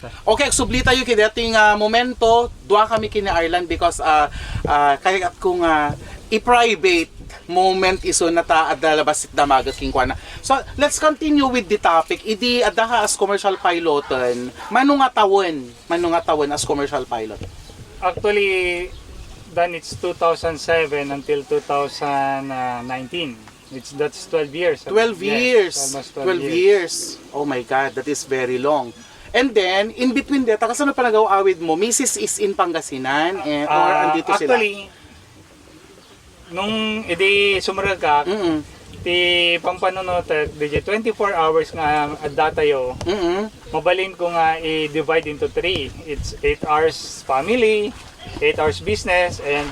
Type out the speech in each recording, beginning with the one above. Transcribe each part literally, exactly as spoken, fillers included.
Okay, agsubli tayo kay daytoy nga momento, dua kami ken ni Arlan because, ah, ah, kayatko nga i-private moment isu na ta adda labas damaga kenkuana. So, let's continue with the topic. Idi adda ka as commercial piloten, mano nga tawen, mano nga tawen as commercial pilot? Actually, then it's two thousand seven until two thousand nineteen. It's, that's twelve years. Twelve Yes, years. Almost Twelve years. Oh my God, that is very long. And then, in between deta, kasano panagaw-awid mo? Misis is in Pangasinan, eh, or Ah, andito sila? Actually, nung idi sumrek ka, Mm-mm. ti pampanunutek, DJ twenty-four hours nga adda tayo, Mm-mm. mabalin ko nga i-divide into three. It's eight hours family, eight hours business, and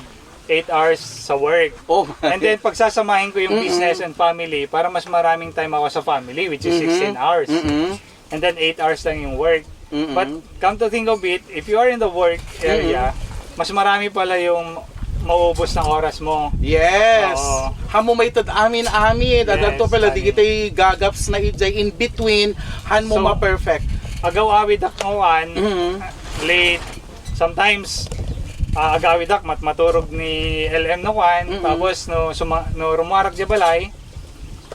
eight hours sa work. Oh. And then pagsasamahin ko yung Mm-mm. business and family para mas maraming time ako sa family, which is Mhm. sixteen hours. Mm-mm. And then eight hours lang yung work. Mm-mm. But come to think of it, if you are in the work area, mas marami pala yung maubos na oras mo. Yes. Oo. Hamo may tad amin-amin. Yes, Adanto pala amin. Digitay gagaps na ijay in between. Han mo So, ma-perfect. Agaw-awid ak ngawan, Mhm. late. Sometimes, ah, agawid ak, mat maturog ni L M no kwan. Mm-mm. Tapos, no, suma, no, rumuarak di balay,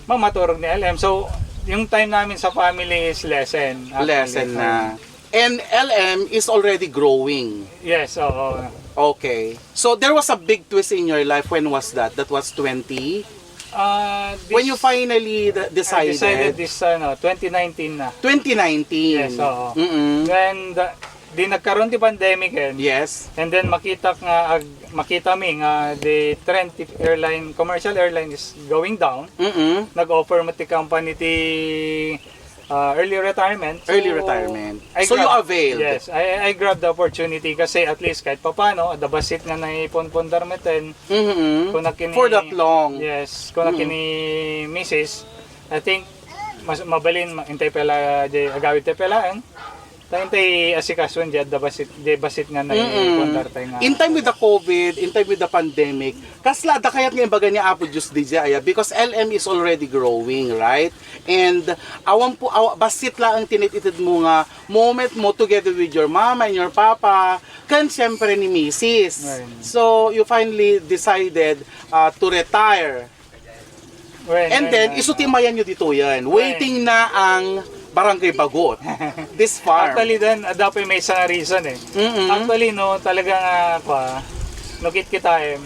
mamaturog ni L M. So, yung time namin sa family is lessen. Actually, Lessen na. And L M is already growing. Yes, oo. Okay. So there was a big twist in your life. When was that? That was twenty? Ah, this, When you finally de- I decided decided? This, ano, twenty nineteen na. twenty nineteen. Yes, oo. Mm-mm. When the, di nagkaroon ti pandemic, eh. Yes. And then makita nga ag, makita mi nga the trend ti airline, commercial airline is going down. Mm-mm. Nag-offer mo ti company ti ah, early retirement. So, Early retirement. I So you grab- availed? Yes, I, I grabbed the opportunity kasi at least kahit papano, adda basit nga naipunpundar meten. Mm-mm. Kuna kini, For that long. Yes, kuna Mm. kini misis, I think mas mabalin ma- intay pela di agawid tay pelaeng. Ta intay asikason di adda basit, di basit nga Mm-mm. naipundartay nga. In time with the COVID, in time with the pandemic, kasla da kayat nga imbaga ni Apo Diyos D J aya, because L M is already growing, right? And awan po, aw, basit lang ang tinitited mo nga moment mo together with your mama and your papa, kan siyempre ni misis. Right. So, you finally decided uh, to retire. Well, And well, then, well, isu ti mayan nyo dito yan. Waiting na ang Barangay Bagot. This farm. Actually, then, adda pa may isang reason eh. Mm-mm. Actually, no, talaga nga, kwa, no, kit kita eh.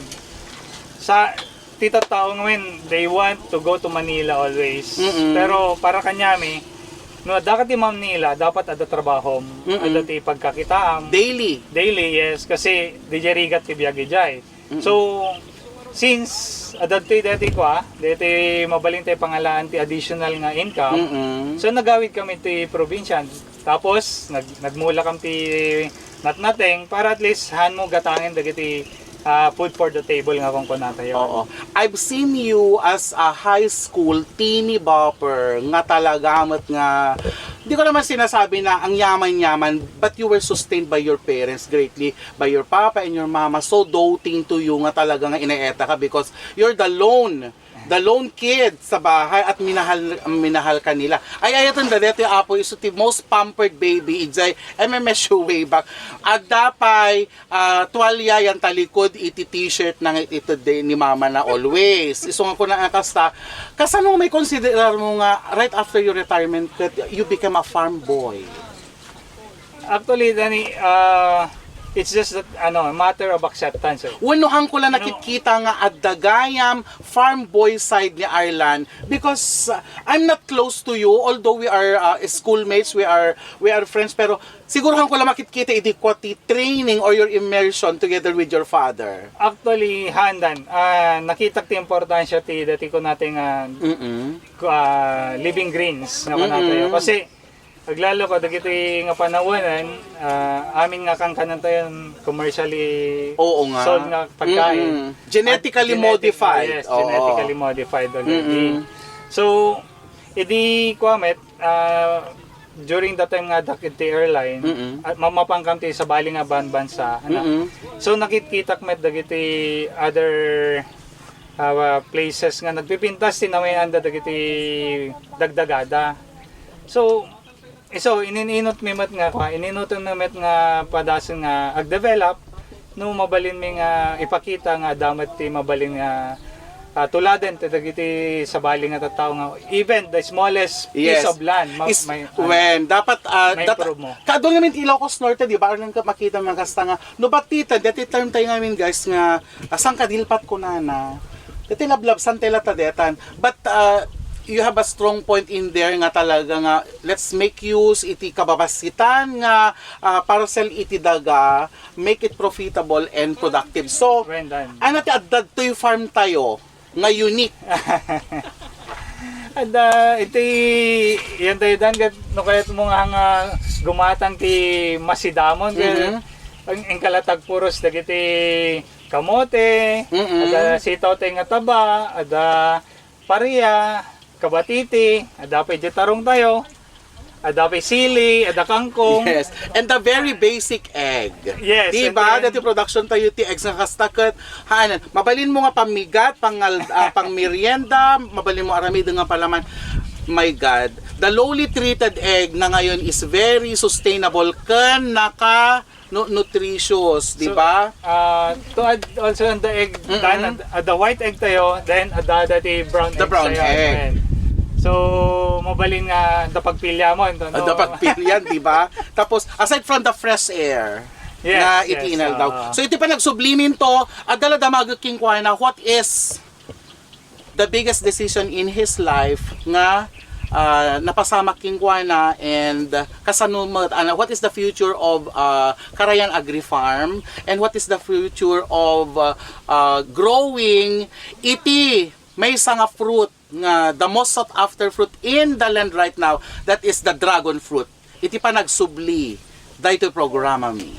Sa, ti tattao ngayon, they want to go to Manila always. Mm-mm. Pero para kanyami, no, adda ka ti Manila, dapat adda trabaho, Mm-mm. adda ti pagkakitaam. Daily. Daily, yes, kasi di jay rigat ti biag ijay. So, since adda ti deti kwa, deti mabalin ti pangalaan ti additional nga income. Mm-mm. So, nagawid kami ti probinsya. Tapos, nag, nagmula kami ti natnateng para at least han mo gatangen dagiti ah, food for the table nga kunkunatayo. Oo. I've seen you as a high school teeny bopper nga talaga met nga, di ko naman sinasabi na ang yaman-yaman, but you were sustained by your parents greatly, by your papa and your mama, so doting to you nga talaga nga inaeta ka because you're the lone, the lone kid sa bahay at minahal, minahal ka nila. Ay, ayatan da, deti apo, isu ti most pampered baby, ijay M M S U way back. Adda pay ah, tuwalya yan talikod iti t-shirt na nga iti day ni mama na always. Isu nga kuna nga kasta, kasano may konsiderar mo nga right after your retirement that you became a farm boy? Actually, Dani, ah, it's just that, ano, matter of acceptance eh. Wenno hangko la nakikita nga adda gayam farm boy side ni Arlan because uh, I'm not close to you, although we are uh, schoolmates, we are we are friends, pero siguro hangko la makitkita idi kwa ti training or your immersion together with your father. Actually, handan, ah, nakitak ti importansya ti dati ko natin nga Mm-mm. ah, living greens nga Mm-mm. kunatayo. Kasi aglalo ko dagiti nga panawanan, ah, amin nga kankanan tayo commercially Oo nga. sold nga pagkain. Mm-mm. Genetically At genetic- modified. Yes, Oo. Genetically modified already. Mm-mm. So, idi kuamet, ah, during that time nga dakit ti airline, Mm-mm. at mamapangkam ti sabali nga banbansa, ano. Mm-mm. So, nakitkitak met dagiti other ah, places nga nagpipintas ti nawayan da dagiti dagdagada. So, So, ininunot mi met nga, kwa, ininunot mi met nga padasen nga agdevelop, no mabalin mi nga ipakita nga adda met ti mabalin nga, ah, tuladen ti dagiti sabali nga tattao nga even the smallest piece Yes. of land, ma-, Is, may, ano, when, dapat, ah, may dat-, improve mo. Kaduay ngamin ti Ilocos Norte, di ba? Arneng ka makita nga kasta nga, no battitan, dati term tayo ngamin, guys, nga, ah, sangkadilpat kunana. Dati lablabsan tayo lata detan. But, ah, you have a strong point in there nga talaga nga, let's make use iti kababasitan nga, ah, parcel iti daga, make it profitable and productive. So, When done. Ano ti adda toy farm tayo nga unique? Adda, iti, yan tayo dan, kat-, no kayat mo nga, nga gumatang ti masidamon, Mhm. ang, ang kalatag puros dagiti kamote, Mm-mm. adda sitaw tayo nga taba, adda paria, kabatiti, adda pa iti tarong tayo, adda pa sili, adda kangkong. Yes. And the very basic egg. Yes, Di and ba? then Dati production tayo ti eggs nga kasta ket, haan, mabalin mo nga pamigat, pangal-, ah, pangmerienda, mabalin mo aramid nga palaman. My God, the lowly treated egg na ngayon is very sustainable ken naka nu-, nutritious, di So, ba? ah, to add also on the egg, Mm-mm. dan, uh, the white egg tayo, then, uh, the, the, the brown The egg brown tayo, egg. Ayan. So, mabalin nga, the pagpilya mo, ito, At no? Dapat pilyan, di ba? Tapos, aside from the fresh air Yes, na yes, iti inaldaw. Oo. So, iti pa nagsublimin to, adala damagek king kuana, what is the biggest decision in his life nga, ah, napasamak kenkuana and, ah, kasano met, ano, what is the future of, ah, Karayan Agri Farm and what is the future of, ah, ah, growing iti maysa nga fruit nga the most sought after fruit in the land right now, that is the dragon fruit. Iti panagsubli daytoy programa mi.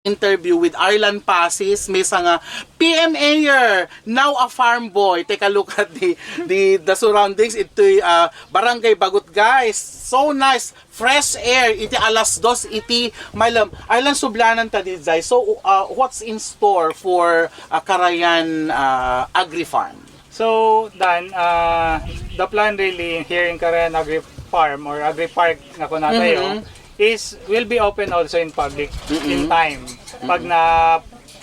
Interview with Arlan Pasis, maysa nga P M mayor, now a farm boy. Take a look at the, the, the surroundings. Ito'y, ah, Barangay Bagot, guys. So nice. Fresh air. Iti alas dos, iti malam. Arlan, sublanan ta di, Zay. So, ah, what's in store for, ah, Karayan, ah, Agri Farm? So, Dan, uh, the plan really here in Karayan Agri Farm or Agri Park nga kuna tayo Mm-hmm. is will be open also in public Mm-hmm. in time. Pag Mm-hmm. na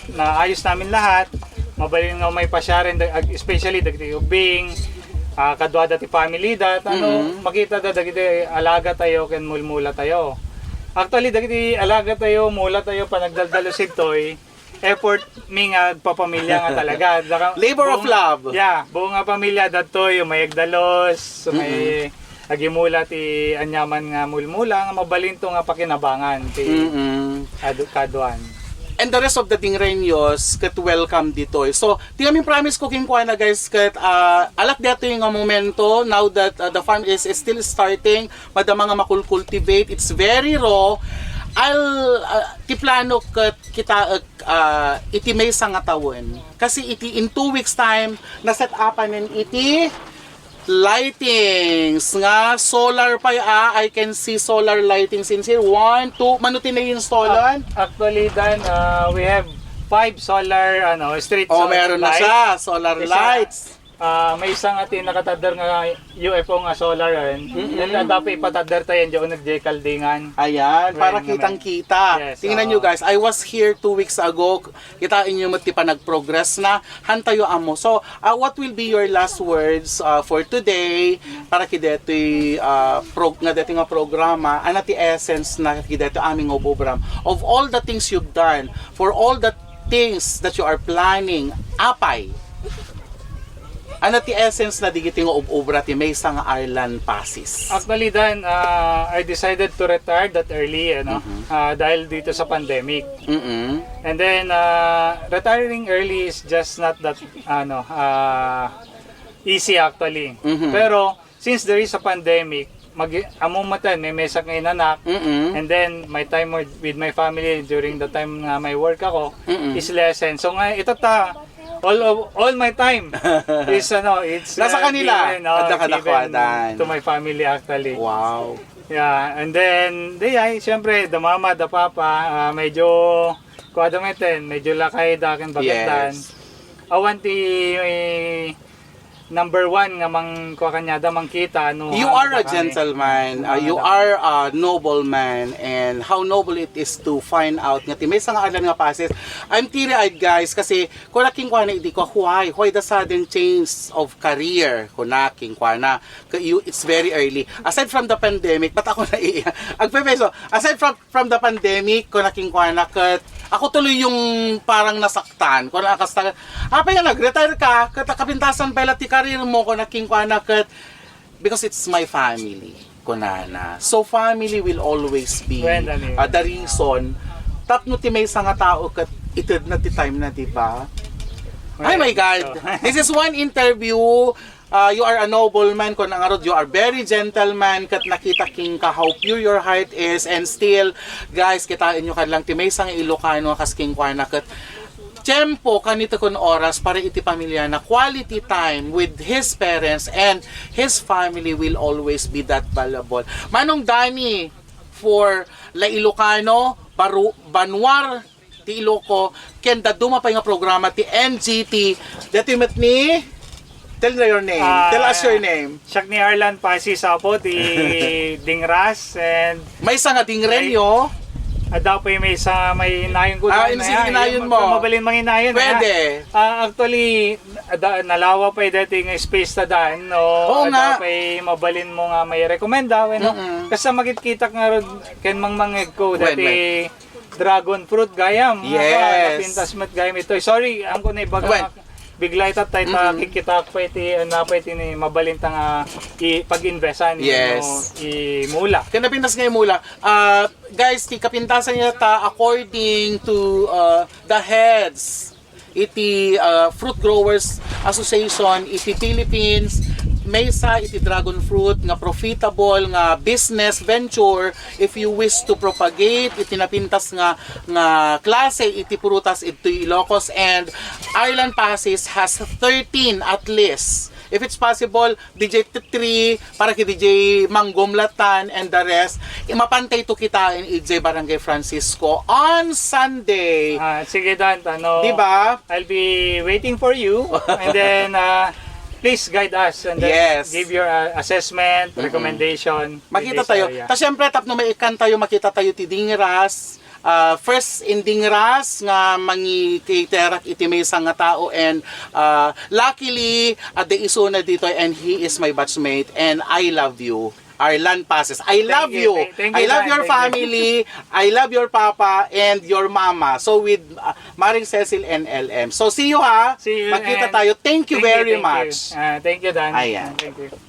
naayos namin lahat, mabalin nga may pasyaren, especially dagiti ubing, uh, kadua dati family dat, ano, Mm-hmm. makita da dagiti alaga tayo ken mulmula tayo. Actually, dagiti alaga tayo, mula tayo, panagdaldalo sidtoy, effort mi nga agpapamilya nga talaga. Daka-, Labor of buong, love. Yeah, buong nga pamilya dattoy, may agdalos, may Mm-mm. agimula ti anyaman nga mulmula nga mabalinto nga pakinabangan ti Mm-mm. adu-, kaduan. And the rest of the Dingreños ket welcome ditoy. So, ti amin promise ko kenkuana, guys, ket, ah, alak detoy nga momento now that, ah, the farm is, is still starting, madama nga makulkultivate, it's very raw. I'll, ah, ti plano ket kitaek, ah, iti maysa nga tawen. Kasi iti in two weeks time, na-set upanen iti lightings nga solar pay, ah, I can see solar lightings in here. One, two, mano ti na-installan? Ac-, actually, Dan, ah, we have five solar, ano, street Oh, solar meron na light. Siya, solar Isa, lights. Ah, maysa nga ti nakatadder nga U F O nga solar, eh. Mm-mm. Then, ah, dapat ipatadder tayo, diyan, nagdekaldingan. Ayan, para Ayan, kitang-kita. Yes, Tingnan oo. Nyo, guys, I was here two weeks ago. Kitaan nyo met ti panag-progress na. Hantayo amo. So, ah, what will be your last words, ah, for today? Para kidetoy, ah, prog-, nga detoy nga programa, ano ti essence na kidetoy aming obobram? Of all the things you've done, for all the things that you are planning, apay, ano ti essence na digiti nga ob-obra ti maysa nga Arlan Pasis? Actually, Dan, ah, I decided to retire that early, ano, Mhm. ah, dahil dito sa pandemic. Mm-mm. And then, ah, retiring early is just not that, ano, ah, easy actually. Mhm. Pero, since there is a pandemic, mag-, amo matan, may mesak nga inanak, Mm-mm. and then my time with, with my family during the time nga may work ako Mm-mm. is lessen. So nga, ito ta, all of, all my time is, ano, it's, Nasa uh, kanila. Given, oh, Adda ka given nakuadan. To my family actually. Wow. Yeah, and then, di ay, siyempre, the mama, the papa, ah, medyo, kuwada mo iten, medyo lakay da akin bagat Yes. dan. Awan ti, eh, number one nga mangkua kaniada, mangkita, no, You ha, are a kami. Gentleman, uh, you are a nobleman, and how noble it is to find out nga ti maysa nga Arlan nga Pasis. I'm teary-eyed, guys, kasi kuna kenkuana idi ko, "Why? Why the sudden change of career?" Kuna kenkuana. Ka-, you, it's very early. Aside from the pandemic, ba't ako naiiyak? Agpepeso, aside from from the pandemic, kuna kenkuana ket ako tuloy yung parang nasaktan. Kuna kasta, "Apay nga nag-retire ka, ket kapintasan pay la ti career mo," kuna kenkuana ket, "Because it's my family," kunana. So family will always be, Well, ano yun? uh, the reason tapno ti maysa nga tao ket ited na ti time na, di ba? Ay, my God. This is one interview. Uh, you are a nobleman, kun ngarud, you are very gentleman, ket nakita kenka how pure your heart is, and still, guys, kitaenyo kad lang ti maysa nga Ilocano, kas kenkuana, ket tiempo, kanito kun oras, para iti pamilya na, quality time with his parents and his family will always be that valuable. Manong Danny, for La Ilocano, Baru-, Banuar, ti Iloko, ken dadduma pay nga programa ti N G T. Dati met ni, tell na your name. Ah, Tell us your name. Siak ni Arlan Pasis Apo, ti Dingras, and Maysa nga dingrenyo. Ada pay maysa nga inayon ko. Ah, Daan ino na sige yan. inayon Yung mo? Mabalin manginayon. Pwede. Ah, actually, ada, nalawa pay dati nga space ta daan. No? Oo Ada nga. Pay mabalin mo nga may rekomenda. Bueno, Mm-mm. Kasi makitkitak nga rod, ken mangmangeg ko, Wen, dati dragon fruit gayam. Yes. Napintas met gayam ito. Sorry, ang ko na ibaga Wen. nga bigla ita tay ta Mm-mm. kikitak pa iti, ano pa iti ni mabalin ta nga i-, pag-investan, Yes. no, imula. Ken napintas nga imula. Ah, guys, ti kapintasan niya ta according to, uh, the heads iti, uh, Fruit Growers Association iti Philippines, maysa iti dragon fruit nga profitable nga business venture if you wish to propagate iti napintas nga, nga klase iti prutas iti Ilocos, and Arlan Pasis has thirteen at least. If it's possible, D J Three, para ki D J Manggom Latan, and the rest, mapantay to kitaen idiay Barangay Francisco on Sunday. Ah, sige, Dan, ano, Di ba? I'll be waiting for you. And then, uh, please guide us and then Yes. give your, uh, assessment, recommendation. Makita in this tayo. area. Ta syempre, tapno maikan tayo, makita tayo ti Dingras. Ah, first in Dingras nga mangi-caterak iti maysa nga tao, and, ah, luckily, adda isuna ditoy, and he is my batchmate, and I love you. Arlan Pasis. I love you, you. thank- thank you, I love Dan. your Thank you. Family. I love your papa and your mama. So with, ah, Maring Cecil and L M. So see you ha. See you Magkita and tayo. Thank you thank you, very thank you. much. Ah, thank you, Dan. Ayan. Thank you.